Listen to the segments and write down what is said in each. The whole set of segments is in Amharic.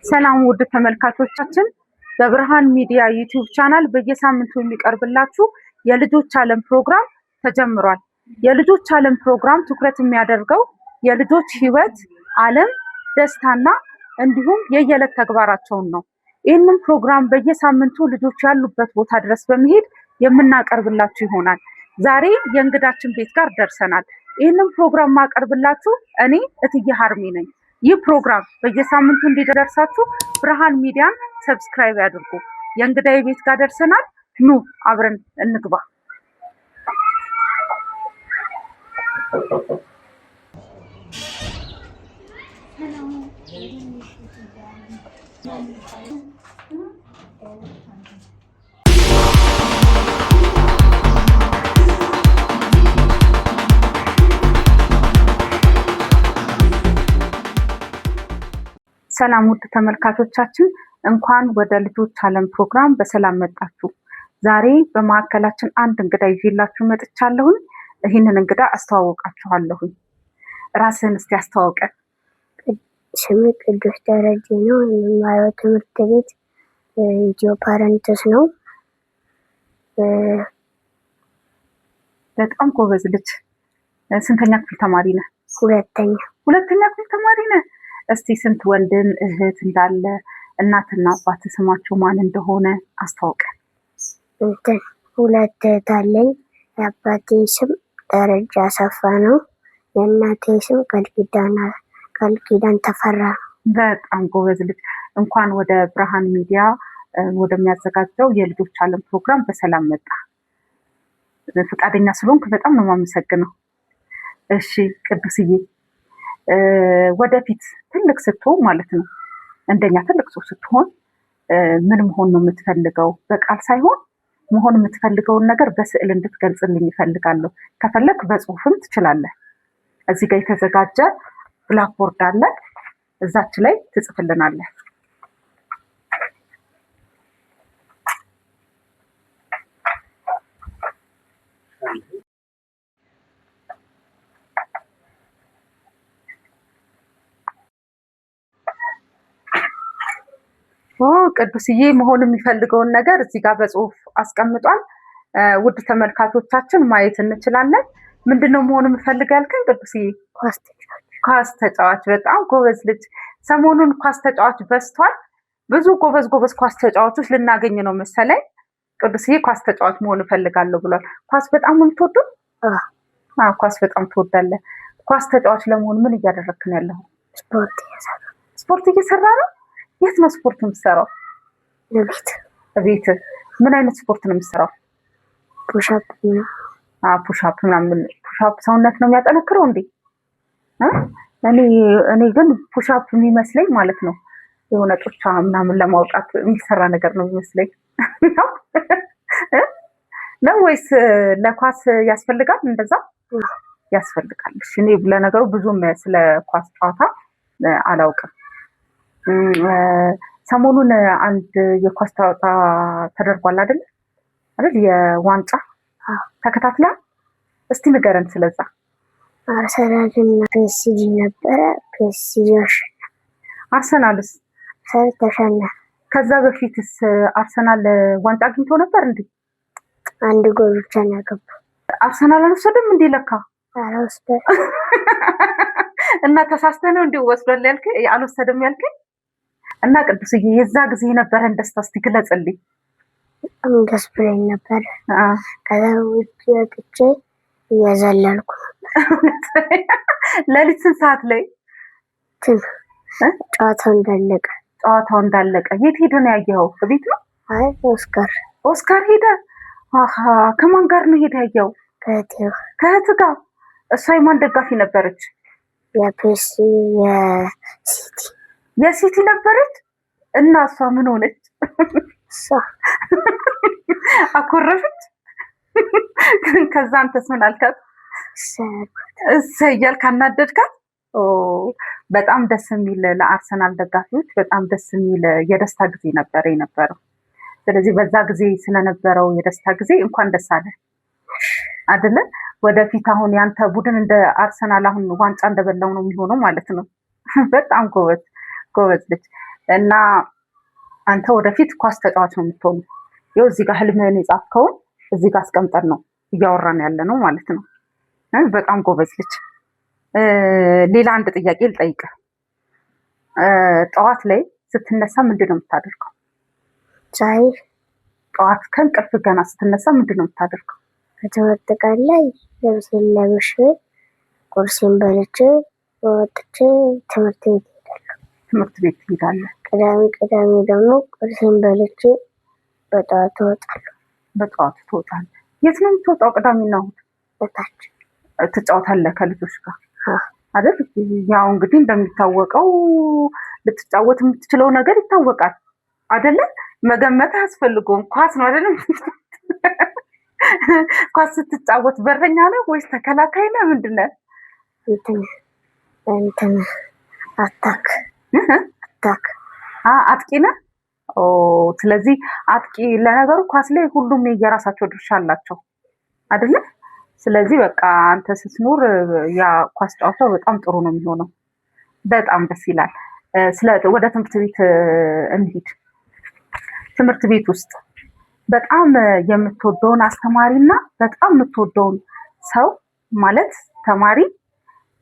ሰላም ውድ ተመልካቾቻችን፣ በብርሃን ሚዲያ ዩቲዩብ ቻናል በየሳምንቱ የሚቀርብላችሁ የልጆች ዓለም ፕሮግራም ተጀምሯል። የልጆች ዓለም ፕሮግራም ትኩረት የሚያደርገው የልጆች ሕይወት፣ ዓለም፣ ደስታና እንዲሁም የየዕለት ተግባራቸውን ነው። ይህንን ፕሮግራም በየሳምንቱ ልጆች ያሉበት ቦታ ድረስ በመሄድ የምናቀርብላችሁ ይሆናል። ዛሬ የእንግዳችን ቤት ጋር ደርሰናል። ይህንን ፕሮግራም ማቀርብላችሁ እኔ እትዬ ሀርሜ ነኝ። ይህ ፕሮግራም በየሳምንቱ እንዲደርሳችሁ ብርሃን ሚዲያን subscribe ያድርጉ። የእንግዳዬ ቤት ጋር ደርሰናል። ኑ አብረን እንግባ። ሰላም ውድ ተመልካቾቻችን፣ እንኳን ወደ ልጆች ዓለም ፕሮግራም በሰላም መጣችሁ። ዛሬ በማዕከላችን አንድ እንግዳ ይዤላችሁ መጥቻለሁኝ። ይህንን እንግዳ አስተዋወቃችኋለሁኝ። ራስህን እስቲ አስተዋውቀን። ስሜ ቅዱስ ደረጀ ነው። የምማረው ትምህርት ቤት ኢትዮ ፓረንትስ ነው። በጣም ጎበዝ ልጅ። ስንተኛ ክፍል ተማሪ ነህ? ሁለተኛ። ሁለተኛ ክፍል ተማሪ ነህ? እስቲ ስንት ወንድም እህት እንዳለ፣ እናትና አባት ስማቸው ማን እንደሆነ አስተዋውቀን። እንትን ሁለት እህት አለኝ። የአባቴ ስም ደረጀ አሰፋ ነው። የእናቴ ስም ቃልኪዳን ተፈራ ነው። በጣም ጎበዝ ልጅ። እንኳን ወደ ብርሃን ሚዲያ ወደሚያዘጋጀው የልጆች ዓለም ፕሮግራም በሰላም መጣ። ፈቃደኛ ስለሆንክ በጣም ነው የማመሰግነው። እሺ ቅዱስዬ፣ ወደፊት ትልቅ ስትሆን ማለት ነው፣ እንደኛ ትልቅ ሰው ስትሆን ምን መሆን ነው የምትፈልገው? በቃል ሳይሆን መሆን የምትፈልገውን ነገር በስዕል እንድትገልጽልኝ እፈልጋለሁ። ከፈለክ በጽሁፍም ትችላለህ። እዚህ ጋር የተዘጋጀ blackboard አለ፣ እዛች ላይ ትጽፍልናለህ። ቅዱስዬ መሆን የሚፈልገውን ነገር እዚህ ጋር በጽሁፍ አስቀምጧል። ውድ ተመልካቾቻችን ማየት እንችላለን። ምንድነው መሆን የምፈልግ ያልከን ቅዱስዬ? ኳስ ተጫዋች። ኳስ ተጫዋች። በጣም ጎበዝ ልጅ። ሰሞኑን ኳስ ተጫዋች በዝቷል። ብዙ ጎበዝ ጎበዝ ኳስ ተጫዋቾች ልናገኝ ነው መሰለኝ። ቅዱስዬ ኳስ ተጫዋች መሆን እፈልጋለሁ ብሏል። ኳስ በጣም ነው የምትወደው? አዎ፣ ኳስ በጣም ትወዳለህ። ኳስ ተጫዋች ለመሆን ምን እያደረግክ ነው ያለኸው? ስፖርት እየሰራ። ስፖርት እየሰራ ነው? የት ነው ስፖርት የምትሰራው? ቤት። ቤት። ምን አይነት ስፖርት ነው የምትሰራው? push-up። Push-up ምናምን። Push-up ሰውነት ነው የሚያጠነክረው እንዴ? እኔ ግን push-up የሚመስለኝ ማለት ነው የሆነ ጡንቻ ምናምን ለማውጣት የሚሰራ ነገር ነው የሚመስለኝ። ነው ወይስ ለኳስ ያስፈልጋል? እንደዛ ያስፈልጋል። እሺ፣ እኔ ለነገሩ ብዙም ስለ ኳስ ጨዋታ አላውቅም። ሰሞኑን አንድ የኳስ ጨዋታ ተደርጓል አይደል? አይደል? የዋንጫ ተከታትላ፣ እስቲ ንገረን ስለዛ። አርሰናል እና ፒኤስጂ ነበረ። ፒኤስጂ አሸነፈ። አርሰናልስ? አርሰናል ተሸነፈ። ከዛ በፊትስ አርሰናል ዋንጫ አግኝቶ ነበር እንዴ? አንድ ጎል ብቻ ነው ያገባው። አርሰናል አልወሰደም እንዴ? ለካ አልወሰደም። እና ተሳስተ ነው እንዴ ወስዷል ያልከኝ? አልወሰደም ያልከኝ? እና ቅዱስዬ፣ የዛ ጊዜ የነበረን ደስታ እስቲ ግለጽልኝ። በጣም ደስ ብሎኝ ነበር። ከዛ ውጭ ወጥቼ እየዘለልኩ ነበር። ሌሊት ስንት ሰዓት ላይ? ጨዋታው እንዳለቀ። ጨዋታው እንዳለቀ የት ሄደህ ነው ያየኸው? ቤት ነው? አይ፣ ኦስካር። ኦስካር ሄደ? አሃ፣ ከማን ጋር ነው ሄደህ ያየኸው? ከእህቴ። ከእህትህ ጋር። እሷ የማን ደጋፊ ነበረች? የፒኤስጂ፣ የሲቲ። የሲቲ ነበረች። እና እሷ ምን ሆነች? እሷ አኮረፈች። ከዛ አንተስ ምን አልካት? እሰይ እያልክ አናደድካት? በጣም ደስ የሚል፣ ለአርሰናል ደጋፊዎች በጣም ደስ የሚል የደስታ ጊዜ ነበረ የነበረው። ስለዚህ በዛ ጊዜ ስለነበረው የደስታ ጊዜ እንኳን ደስ አለ አይደለ? ወደፊት አሁን ያንተ ቡድን እንደ አርሰናል አሁን ዋንጫ እንደበላው ነው የሚሆነው ማለት ነው። በጣም ጎበዝ ጎበዝ ልጅ። እና አንተ ወደፊት ኳስ ተጫዋች ነው የምትሆነው። ይኸው እዚህ ጋር ህልምህን የጻፍከውን እዚህ ጋር አስቀምጠን ነው እያወራን ያለ ነው ማለት ነው። በጣም ጎበዝ ልጅ። ሌላ አንድ ጥያቄ ልጠይቅህ። ጠዋት ላይ ስትነሳ ምንድን ነው የምታደርገው? ፀሐይ። ጠዋት ከእንቅልፍ ገና ስትነሳ ምንድን ነው የምታደርገው? በትምህርት ቀን ላይ ልብሴን ለብሼ ቁርሴን በልቼ ወጥቼ ትምህርት ቤት እሄዳለሁ። ትምህርት ቤት ትሄዳለህ። ቅዳሜ ቅዳሜ ደግሞ ቁርሴን በልቼ በጠዋቱ እወጣለሁ። በጠዋቱ ትወጣለህ። የት ነው የምትወጣው? ቅዳሜና እሑድ በታች ትጫወታለህ ከልጆች ጋር አይደል? ያው እንግዲህ እንደሚታወቀው ልትጫወት የምትችለው ነገር ይታወቃል አይደለ? መገመት አያስፈልገውም። ኳስ ነው አይደለም? ኳስ ስትጫወት በረኛ ነህ ወይስ ተከላካይ ነህ? ምንድን ነህ? እንትን attack attack። አጥቂ ነህ? ኦ፣ ስለዚህ አጥቂ። ለነገሩ ኳስ ላይ ሁሉም የየራሳቸው ድርሻ አላቸው አይደለ? ስለዚህ በቃ አንተ ስትኖር ያ ኳስ ጨዋታው በጣም ጥሩ ነው የሚሆነው። በጣም ደስ ይላል። ስለ ወደ ትምህርት ቤት እንሂድ። ትምህርት ቤት ውስጥ በጣም የምትወደውን አስተማሪ እና በጣም የምትወደውን ሰው ማለት ተማሪ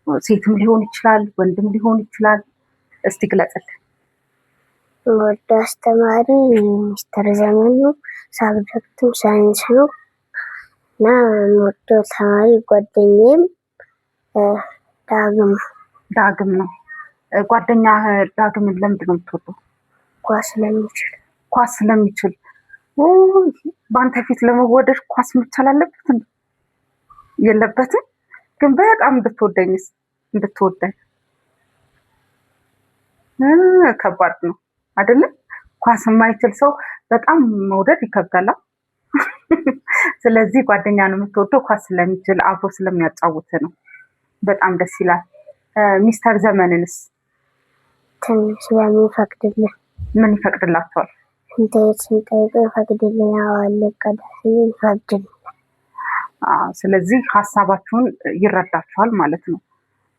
ሴትም ሊሆን ይችላል ወንድም ሊሆን ይችላል። እስቲ ግለጽልን። የምወደው አስተማሪ ሚስተር ዘመን ነው። subject ኡም ሳይንስ ነው እና የምወደው ተማሪ ጓደኛዬም ዳግም ነው። ዳግም ነው። ጓደኛህ ዳግምን ለምንድን ነው የምትወደው? ኳስ ስለሚችል። ኳስ ስለሚችል። በአንተ ፊት ለመወደድ ኳስ መቻል አለበት እንዴ? የለበትም። ግን በጣም እንድትወደኝስ እንድትወደኝ ከባድ ነው አይደለም? ኳስ የማይችል ሰው በጣም መውደድ ይከብዳል። ስለዚህ ጓደኛ ነው የምትወደው ኳስ ስለሚችል አብሮ ስለሚያጫውት ነው። በጣም ደስ ይላል። ሚስተር ዘመንንስ? ትንሽ ስለሚፈቅድልን። ምን ይፈቅድላቸዋል? ሽንት ቤት ስንጠይቀው ይፈቅድልናል። ልቀዳ ስንል ይፈቅድልናል። ስለዚህ ሀሳባችሁን ይረዳችኋል ማለት ነው።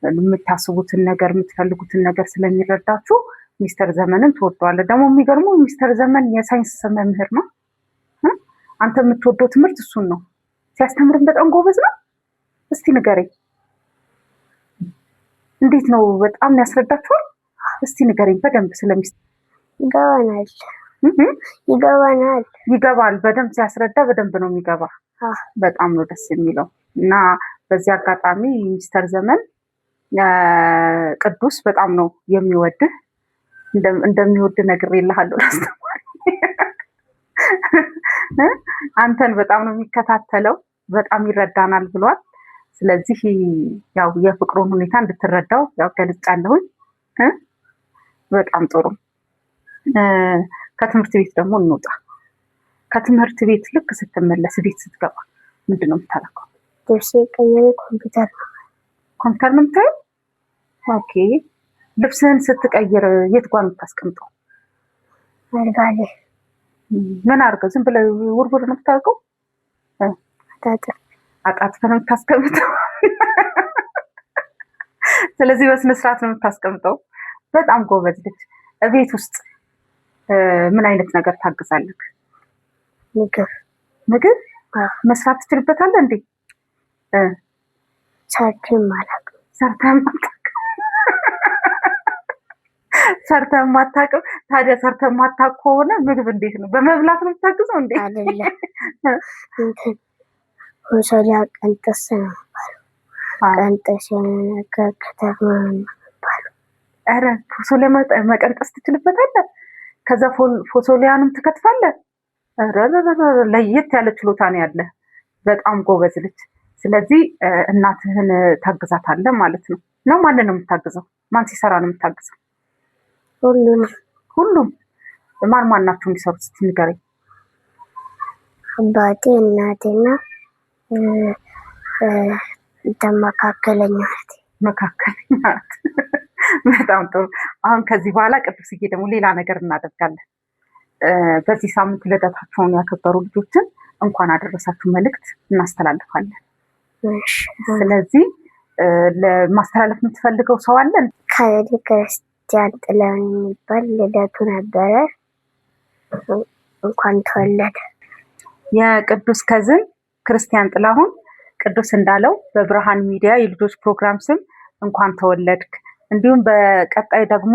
የምታስቡትን ነገር የምትፈልጉትን ነገር ስለሚረዳችሁ ሚስተር ዘመንን ትወደዋለህ። ደግሞ የሚገርመው ሚስተር ዘመን የሳይንስ መምህር ነው። አንተ የምትወደው ትምህርት እሱን ነው። ሲያስተምርም በጣም ጎበዝ ነው። እስቲ ንገረኝ፣ እንዴት ነው? በጣም ያስረዳችኋል? እስቲ ንገረኝ በደንብ ስለ ሚስተር። ይገባናል። ይገባናል። ይገባል። በደንብ ሲያስረዳ በደንብ ነው የሚገባ። በጣም ነው ደስ የሚለው። እና በዚህ አጋጣሚ ሚስተር ዘመን ቅዱስ በጣም ነው የሚወድህ። እንደሚወድ ነግሬልሃለሁ ላስተማሪ። አንተን በጣም ነው የሚከታተለው፣ በጣም ይረዳናል ብሏል። ስለዚህ ያው የፍቅሩን ሁኔታ እንድትረዳው ያው ገልጫለሁኝ። በጣም ጥሩ። ከትምህርት ቤት ደግሞ እንውጣ። ከትምህርት ቤት ልክ ስትመለስ ቤት ስትገባ ምንድን ነው የምታደርገው? ልብስ ቀይሬ ኮምፒውተር ነው። ኮምፒውተር ነው የምታየው? Okay። ልብስህን ስትቀይር የት ጋር ነው የምታስቀምጠው? አልጋ ላይ። ምን አድርገው? ዝም ብለህ ውርውር ነው የምታደርገው? አጣጥፍ። አጣጥፈህ ነው የምታስቀምጠው? ስለዚህ በስነ ስርዓት ነው የምታስቀምጠው። በጣም ጎበዝ ልጅ። እቤት ውስጥ ምን አይነት ነገር ታግዛለህ? ምግብ። ምግብ መስራት ትችልበታለህ እንዴ? ሰርቼም አላውቅም። ሰርተህም አታውቅም? ሰርተህም አታውቅም? ታዲያ ሰርተህ የማታውቅ ከሆነ ምግብ እንዴት ነው? በመብላት ነው የምታግዘው እንዴ? አይደለም። እንትን ፎሶሊያ ቀንጥስ ነው የሚባለው። ቀንጥስ የሆነ ነገር ከተማ ነው የሚባለው። ኧረ ፎሶሊያ መቀንጠስ ትችልበታለህ? ከዛ ፎሶሊያንም ትከትፋለህ? ኧረ ለየት ያለ ችሎታ ነው ያለህ። በጣም ጎበዝ ልጅ። ስለዚህ እናትህን ታግዛታለህ ማለት ነው። ነው ማንን ነው የምታግዘው? ማን ሲሰራ ነው የምታግዘው? ሁሉንም። ሁሉም። ማን ማን ናቸው የሚሰሩት? እስኪ ንገረኝ። አባቴ፣ እናቴና መካከለኛ እህቴ። መካከለኛ እህት። በጣም ጥሩ። አሁን ከዚህ በኋላ ቅዱስዬ ደግሞ ሌላ ነገር እናደርጋለን። በዚህ ሳምንት ልደታቸውን ያከበሩ ልጆችን እንኳን አደረሳችሁ መልእክት እናስተላልፋለን። ስለዚህ ለማስተላለፍ የምትፈልገው ሰው አለ? ክርስቲያን ጥላሁን የሚባል ልደቱ ነበረ። እንኳን ተወለደ። የቅዱስ cousin ክርስቲያን ጥላሁን ቅዱስ እንዳለው በብርሃን ሚዲያ የልጆች ፕሮግራም ስም እንኳን ተወለድክ። እንዲሁም በቀጣይ ደግሞ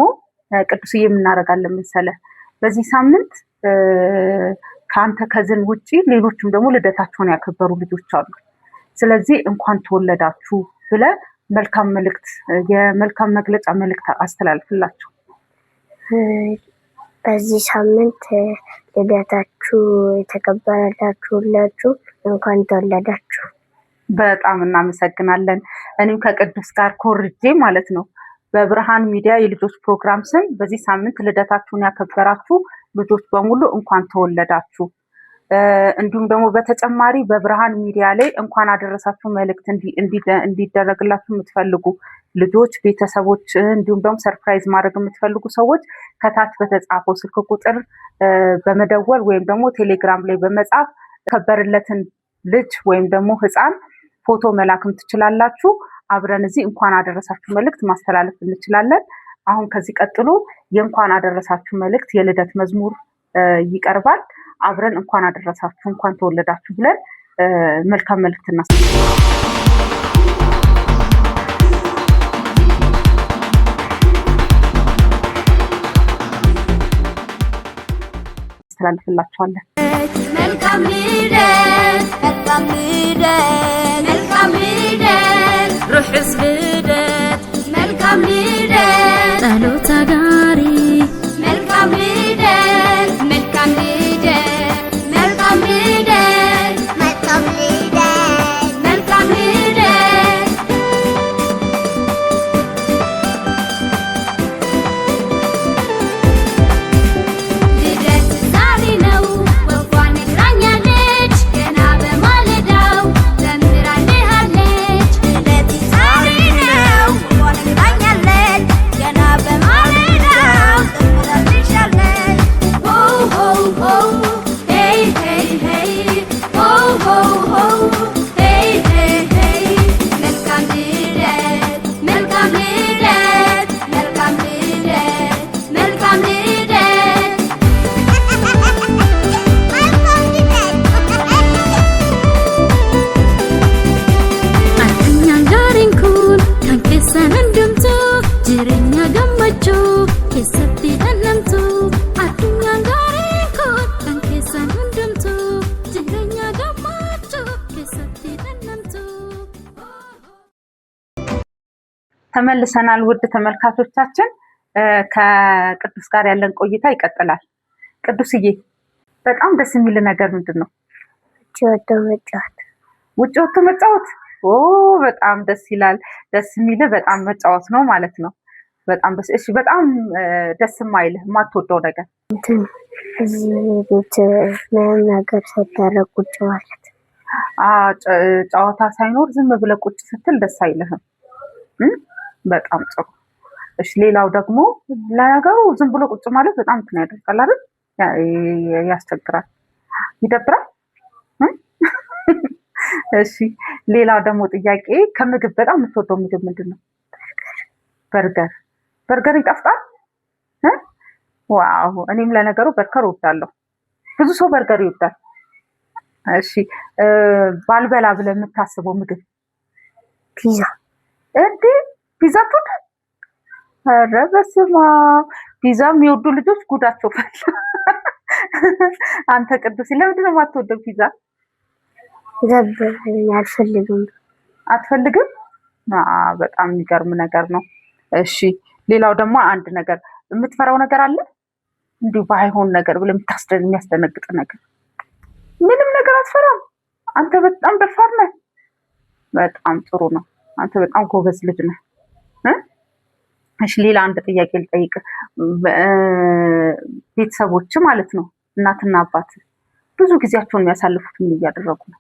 ቅዱስዬ የምናደርጋለን መሰለህ በዚህ ሳምንት ከአንተ cousin ውጪ ሌሎችም ደግሞ ልደታቸውን ያከበሩ ልጆች አሉ። ስለዚህ እንኳን ተወለዳችሁ ብለህ መልካም መልእክት የመልካም መግለጫ መልእክት አስተላልፍላቸው። በዚህ ሳምንት ልደታችሁ የተከበረላችሁ ሁላችሁ እንኳን ተወለዳችሁ። በጣም እናመሰግናለን። እኔም ከቅዱስ ጋር ኮርጄ ማለት ነው በብርሃን ሚዲያ የልጆች ፕሮግራም ስም በዚህ ሳምንት ልደታችሁን ያከበራችሁ ልጆች በሙሉ እንኳን ተወለዳችሁ። እንዲሁም ደግሞ በተጨማሪ በብርሃን ሚዲያ ላይ እንኳን አደረሳችሁ መልእክት እንዲደረግላችሁ የምትፈልጉ ልጆች፣ ቤተሰቦች እንዲሁም ደግሞ surprise ማድረግ የምትፈልጉ ሰዎች ከታች በተጻፈው ስልክ ቁጥር በመደወል ወይም ደግሞ ቴሌግራም ላይ በመጻፍ ከበርለትን ልጅ ወይም ደግሞ ሕፃን ፎቶ መላክም ትችላላችሁ። አብረን እዚህ እንኳን አደረሳችሁ መልእክት ማስተላለፍ እንችላለን። አሁን ከዚህ ቀጥሎ የእንኳን አደረሳችሁ መልእክት የልደት መዝሙር ይቀርባል። አብረን እንኳን አደረሳችሁ እንኳን ተወለዳችሁ ብለን መልካም መልእክት እናስተላልፍላችኋለን። መልካም ልደት፣ መልካም ልደት፣ መልካም ልደት፣ ርሑስ ልደት፣ መልካም ልደት፣ ጸሎት አዳሪ መልካም ልደት፣ መልካም ልደት፣ መልካም ልደት፣ መልካም ልደት። መልካም ልደት። ልደት ዛሬ ነው ወፏ ነግራኛለች፣ ገና በማለዳው ዘምራልሃለች። ልደት ዛሬ ነው ወፏ ነግራኛለች፣ ገና በማለዳው ዘምራልሻለች። ሆ ሆ ሆ ሄይ ሄይ ሄይ ሆ ሆ ሆ ሄይ ሄይ ሄይ መልካም ልደት፣ መልካም ልደት፣ መልካም ልደት፣ መልካም ልደት። መልካም ልደት። Addunyaan gaariin kun kan keessan hundumtuu jireenya gammachuu keessatti dhandhamtu. Addunyaan gaariin kun kan keessan hundumtuu jireenya gammachuu keessatti dhandhamtu. ተመልሰናል። ውድ ተመልካቾቻችን ከቅዱስ ጋር ያለን ቆይታ ይቀጥላል። ቅዱስዬ በጣም ደስ የሚል ነገር ምንድን ነው? ውጭ ወጥቶ መጫወት። ውጭ ወጥቶ መጫወት። ኦ በጣም ደስ ይላል። ደስ የሚልህ በጣም መጫወት ነው ማለት ነው። በጣም ደስ እሺ። በጣም ደስ የማይልህ የማትወደው ነገር? እንትን እዚህ ቤት ምንም ነገር ሳይደረግ ቁጭ ማለት። ጨዋታ ሳይኖር ዝም ብለህ ቁጭ ስትል ደስ አይልህም? በጣም ጥሩ። እሺ ሌላው ደግሞ ለነገሩ ዝም ብሎ ቁጭ ማለት በጣም እንትን ያደርጋል አይደል? ያስቸግራል፣ ይደብራል። እሺ ሌላው ደግሞ ጥያቄ ከምግብ በጣም የምትወደው ምግብ ምንድን ነው? በርገር። በርገር ይጣፍጣል? Wow! እኔም ለነገሩ በርገር እወዳለሁ። ብዙ ሰው በርገር ይወዳል። እሺ ባልበላ ብለህ የምታስበው ምግብ? ፒዛ። እንዴ ፒዛ ትወዳለህ? ኧረ በስመ አብ! ፒዛ የሚወዱ ልጆች ጉዳቸው ፈላ። አንተ ቅዱስ ለምንድን ነው የማትወደው ፒዛ? ይደብረኛል፣ አልፈልግም። አትፈልግም? በጣም የሚገርም ነገር ነው። እሺ ሌላው ደግሞ አንድ ነገር የምትፈራው ነገር አለ? እንዲሁ ባይሆን ነገር ብለህ የሚያስደነግጥ ነገር? ምንም ነገር አትፈራም? አንተ በጣም ደፋር ነህ። በጣም ጥሩ ነው። አንተ በጣም ጎበዝ ልጅ ነህ። እሺ ሌላ አንድ ጥያቄ ልጠይቅ። ቤተሰቦች ማለት ነው እናትና አባት ብዙ ጊዜያቸውን የሚያሳልፉት ምን እያደረጉ ነው?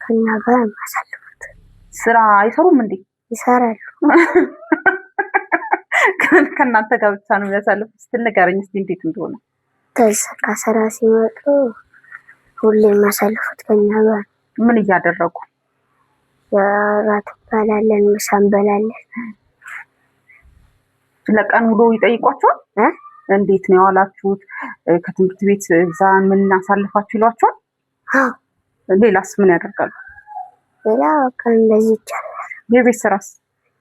ከኛ ጋር የሚያሳልፉት። ስራ አይሰሩም እንዴ? ይሰራሉ። ከእናንተ ጋር ብቻ ነው የሚያሳልፉት? ስትል ንገረኝ እስኪ እንዴት እንደሆነ። ከስራ ሲመጡ ሁሌ የሚያሳልፉት ከኛ ጋር ነው። ምን እያደረጉ? እራት እንበላለን፣ ምሳ እንበላለን። ለቀን ውሎ ይጠይቋቸዋል። እ? እንዴት ነው የዋላችሁት? ከትምህርት ቤት እዛ ምን አሳልፋችሁ ይሏቸዋል። አዎ። ሌላስ ምን ያደርጋሉ? ሌላ በቃ እንደዚህ ይቻላል። የቤት ስራስ?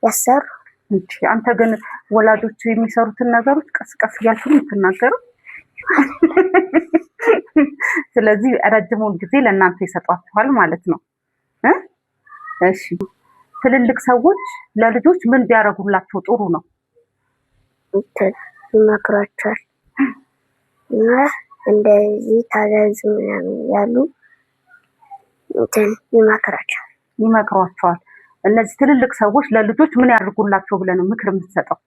ያሰሩ። እንዴ፣ አንተ ግን ወላጆች የሚሰሩትን ነገሮች ቀስ ቀስ እያልክ ነው የምትናገረው። ስለዚህ ረጅሙን ጊዜ ለእናንተ ይሰጧችኋል ማለት ነው እ? እሺ፣ ትልልቅ ሰዎች ለልጆች ምን ቢያደርጉላቸው ጥሩ ነው? እንትን ይመክሯቸዋል እና እንደዚህ ታዘዙ ምናምን ያሉ እንትን ይመክራቸዋል። ይመክሯቸዋል። እነዚህ ትልልቅ ሰዎች ለልጆች ምን ያደርጉላቸው ብለህ ነው ምክር የምትሰጠው?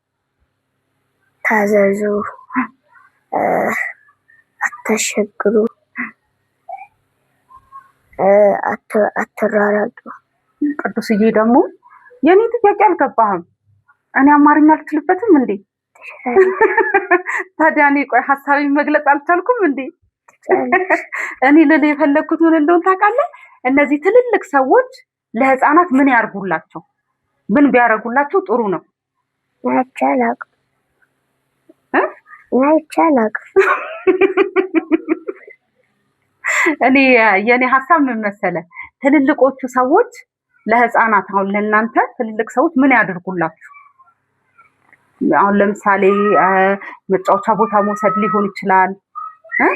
ታዘዙ፣ አታስቸግሩ፣ አትራራጡ። ቅዱስዬ ደግሞ የኔ ጥያቄ አልገባህም። እኔ አማርኛ አልችልበትም እንዴ? ታዲያ እኔ ቆይ ሀሳቤን መግለጽ አልቻልኩም እንዴ? እኔ ልል የፈለግኩት ምን እንደሆነ ታውቃለህ? እነዚህ ትልልቅ ሰዎች ለህፃናት ምን ያርጉላቸው? ምን ቢያደርጉላቸው ጥሩ ነው? እኔ አይቼ አላውቅም። እ? እኔ አይቼ አላውቅም። እኔ የኔ ሀሳብ ምን መሰለህ? ትልልቆቹ ሰዎች ለህፃናት፣ አሁን ለእናንተ ትልልቅ ሰዎች ምን ያድርጉላችሁ? አሁን ለምሳሌ መጫወቻ ቦታ መውሰድ ሊሆን ይችላል እ?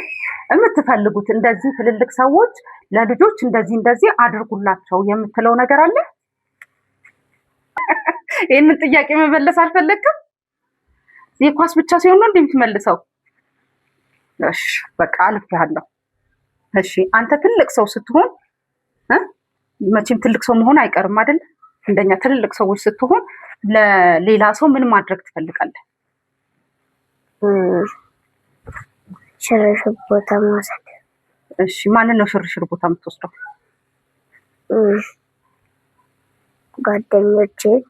የምትፈልጉት እንደዚህ ትልልቅ ሰዎች ለልጆች እንደዚህ እንደዚህ አድርጉላቸው የምትለው ነገር አለ? ይህንን ጥያቄ መመለስ አልፈለግክም? የኳስ ብቻ ሲሆን ነው እንዴ የምትመልሰው? እሺ፣ በቃ አልፌሃለሁ። እሺ፣ አንተ ትልቅ ሰው ስትሆን እ? መቼም ትልቅ ሰው መሆን አይቀርም አይደል? እንደኛ ትልልቅ ሰዎች ስትሆን ለሌላ ሰው ምን ማድረግ ትፈልጋለህ? ሽርሽር ቦታ መውሰድ። እሺ፣ ማንን ነው ሽርሽር ቦታ የምትወስደው? ጓደኞቼን፣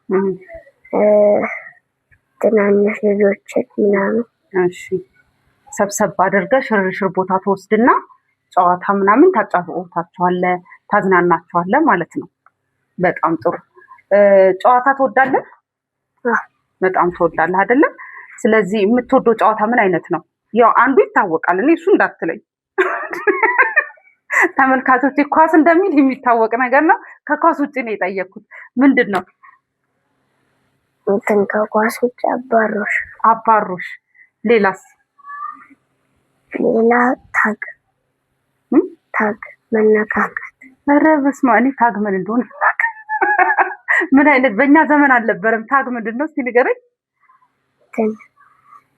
ትናንሽ ልጆችን ምናምን። እሺ፣ ሰብሰብ አድርገህ ሽርሽር ቦታ ትወስድና ጨዋታ ምናምን ታጫውታቸዋለህ፣ ታዝናናቸዋለህ ማለት ነው። በጣም ጥሩ። ጨዋታ ትወዳለህ? አዎ። በጣም ትወዳለህ አይደለም? ስለዚህ የምትወደው ጨዋታ ምን አይነት ነው? ያው አንዱ ይታወቃል። እኔ እሱ እንዳትለኝ፣ ተመልካቾቼ ኳስ እንደሚል የሚታወቅ ነገር ነው። ከኳስ ውጭ ነው የጠየኩት። ምንድን ነው? እንትን ከኳስ ውጭ አባሮሽ። አባሮሽ። ሌላስ? ሌላ tag። እም? Tag መነካካት። ኧረ በስመ አብ! እኔ tag ምን እንደሆነ አላውቅም። ምን አይነት በእኛ ዘመን አልነበረም። Tag ምንድን ነው? እስኪ ንገረኝ። እንትን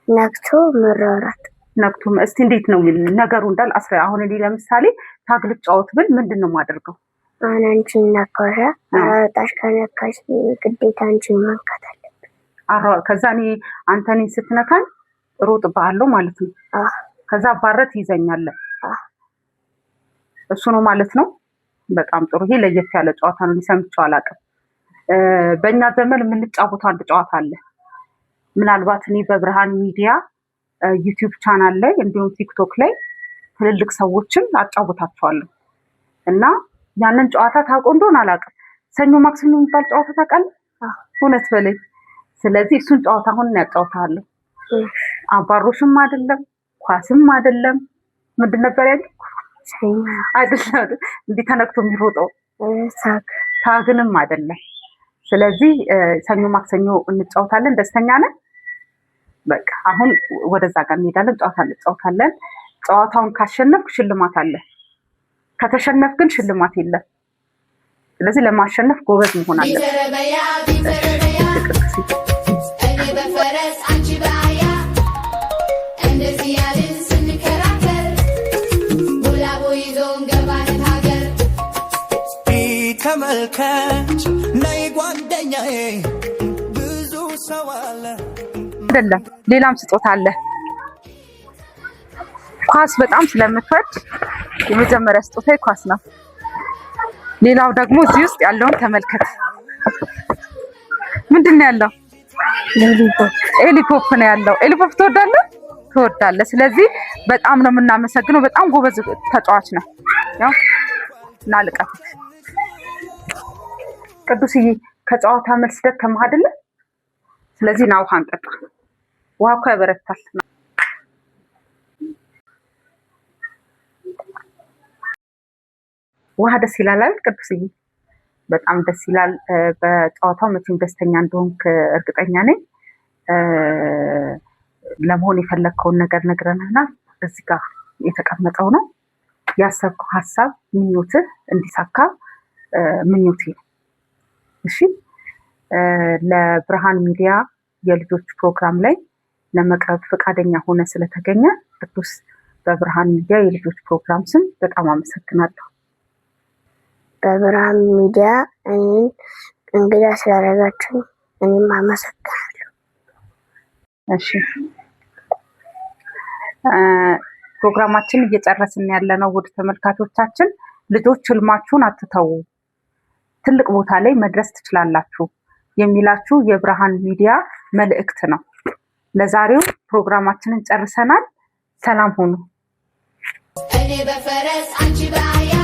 ነክቶ መሯሯጥ። ነክቶ፣ እስቲ እንዴት ነው ነገሩ? እንዳል አስረ አሁን እኔ ለምሳሌ tag ልጫወት ብል ምንድን ነው የማደርገው? አሁን አንቺን ነካሻ፣ አሯሯጣሽ ከነካሽ ግዴታ አንቺን መንካት አለብን። ከዛ እኔ አንተ እኔን ስትነካኝ ሮጥብሃለሁ ማለት ነው። አዎ። ከዛ አባረህ ትይዘኛለህ። አዎ። እሱ ነው ማለት ነው። በጣም ጥሩ። ይሄ ለየት ያለ ጨዋታ ነው። እኔ ሰምቼው አላውቅም። በእኛ ዘመን የምንጫወተው አንድ ጨዋታ አለ። ምናልባት እኔ በብርሃን ሚዲያ ዩቲዩብ ቻናል ላይ እንዲሁም ቲክቶክ ላይ ትልልቅ ሰዎችን አጫውታቸዋለሁ እና ያንን ጨዋታ ታውቀው እንደሆነ አላውቅም። ሰኞ ማክሰኞ የሚባል ጨዋታ ታውቃለህ? አዎ። እውነት በለኝ። ስለዚህ እሱን ጨዋታ አሁን እኔ አጫውትሃለሁ። አባሮሽም አይደለም፣ ኳስም አይደለም። ምንድን ነበር ያለው? ሰኞ። አይደለም፣ እንዲህ ተነክቶ የሚሮጠው። Tag። Tag ንም አይደለም። ስለዚህ ሰኞ ማክሰኞ እንጫወታለን። ደስተኛ ነን? በቃ አሁን ወደዛ ጋር እንሄዳለን፣ ጨዋታ እንጫወታለን። ጨዋታውን ካሸነፍክ ሽልማት አለ። ከተሸነፍክ ግን ሽልማት የለም። ስለዚህ ለማሸነፍ ጎበዝ መሆን አለብን። ቢተረበያ ቢተረበያ፣ እኔ በፈረስ አንቺ በአህያ፣ እንደዚህ ያልን ስንከራከር ጉላቦ ይዞን ገባን ሀገር። ተመልከች ነይ ጓደኛዬ፣ ብዙ ሰው አለ። አይደለም፣ ሌላም ስጦታ አለ። ኳስ በጣም ስለምትወድ የመጀመሪያ ስጦታ ኳስ ነው። ሌላው ደግሞ እዚህ ውስጥ ያለውን ተመልከት። ምንድን ነው ያለው? Lollipop። Lollipop ነው ያለው። Lollipop ትወዳለህ? ትወዳለህ። ስለዚህ በጣም ነው የምናመሰግነው። በጣም ጎበዝ ተጫዋች ነው። ያው እና ልቀፉት። ቅዱስዬ፣ ከጨዋታ መልስ ደከመህ አይደለ? ስለዚህ ና ውሃ እንጠጣ። ውሃ እኮ ያበረታል። ውሃ ደስ ይላል አይደል ቅዱስዬ? በጣም ደስ ይላል። በጨዋታው መቼም ደስተኛ እንደሆንክ እርግጠኛ ነኝ። ለመሆን የፈለግከውን ነገር ነግረንህናል። እዚህ ጋር የተቀመጠው ነው ያሰብከው ሀሳብ ምኞትህ እንዲሳካ ምኞቴ ነው። እሺ፣ ለብርሃን ሚዲያ የልጆች ፕሮግራም ላይ ለመቅረብ ፈቃደኛ ሆነ ስለተገኘ ቅዱስ በብርሃን ሚዲያ የልጆች ፕሮግራም ስም በጣም አመሰግናለሁ። በብርሃን ሚዲያ እኔን እንግዳ ስላደረጋችሁኝ እኔም አመሰግናለሁ። እሺ፣ ፕሮግራማችን እየጨረስን ያለነው ውድ ተመልካቾቻችን፣ ልጆች ህልማችሁን አትተዉ፣ ትልቅ ቦታ ላይ መድረስ ትችላላችሁ የሚላችሁ የብርሃን ሚዲያ መልእክት ነው። ለዛሬው ፕሮግራማችንን ጨርሰናል። ሰላም ሁኑ። እኔ በፈረስ አንቺ በአህያ።